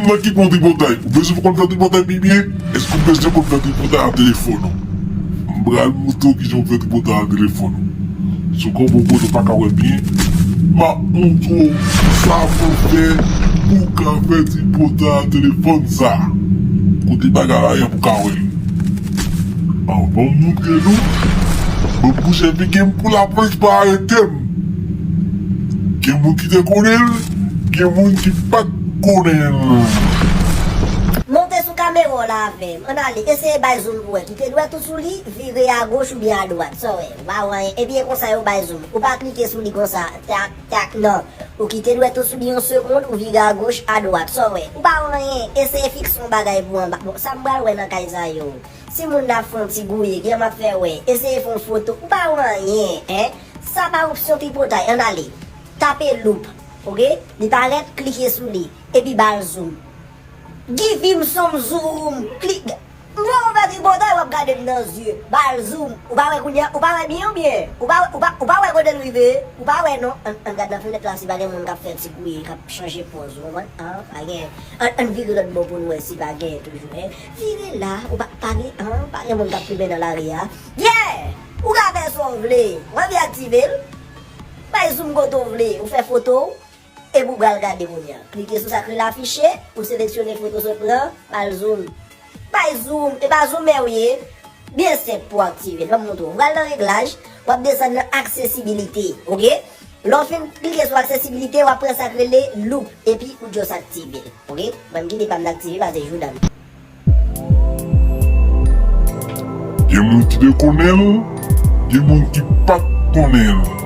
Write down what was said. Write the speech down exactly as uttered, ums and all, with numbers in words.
Nan ki pon tripotay? Ou bezwen konn fè tripotay pi byen? Èske ou bezwen konn fè tripotay an telefòn ou? M pral montre w kijan w fè tripotay an telefòn ou. Sou kòb ou kote w pa ka wè byen, m ap montre w sa pou w fè pou w ka fè tripotay an telefòn sa. Kote bagay la ye pou w ka wè l. An, ban m montre nou. Ban m bouche figi m pou lapolis pa arete m. Gen moun ki te konnen l, gen moun ki pa t konnen l. Monte sou kamera w la avè m. Ann ale, eseye bay zoom pou wè. Kite dwèt ou sou li, vire agoch oubyen adwat. Sa w wè? Ou pa wè anyen. Ebyen konsa yo bay zoom. Ou pa klike sou li konsa. Tak, tak, non. Ou kite dwèt ou sou li yon segonn, ou vire agoch, adwat. Sa w wè? Ou pa wè anyen. Eseye fikse yon bagay pou anba. Bon, sa m pral wè nan kay sa yo. Si moun nan ap fè yon ti gouye, kiyè m ap fè wè? Eseye fè yon foto. Ou pa wè anyen, en? Sa pa opsyon tripotay. Ann ale. Tape loup, oke? Li parèt, klike sou li. Epi ba l zoom. Give him some zoom. Klik. M fè w fè tripotay, w ap gade m nan zye. Ba l zoom. Ou pa wè kounye a? Ou pa wè byen oubyen? Ou pa, ou pa, ou pa wè kote l rive? Ou pa wè non? Ann, ann gad nan fenèt la si pa gen moun k ap fè ti gouye, k ap chanje pòz, ou konprann? An, pa gen. Ann, ann vire lòt bò pou n wè si pa gen toujou, en. Vire la, ou pa, pa gen, an, pa gen moun k ap filme nan lari a. Yeah! Ou ka fè sa w vle. W anvi aktive l? Bay zoom kote w vle. Ou fè foto w. Epi w pral gade kounye a. Klike sou sa k rele afiche, ou seleksyone foto sot pran, ba l zoom. Bay zoom, e pa zoomer w ye. Byen senp pou w aktive l. Ban m montre w. W pral nan reglaj, w ap desann nan aksesibilite, oke? Lè w fin klike sou aksesibilite, w ap pran sa k rele loup, epi ou just aktive l, oke? Mwen m kite pa m t aktive, pase jouda m. Gen moun ki te konnen l, gen moun ki pa t konnen l.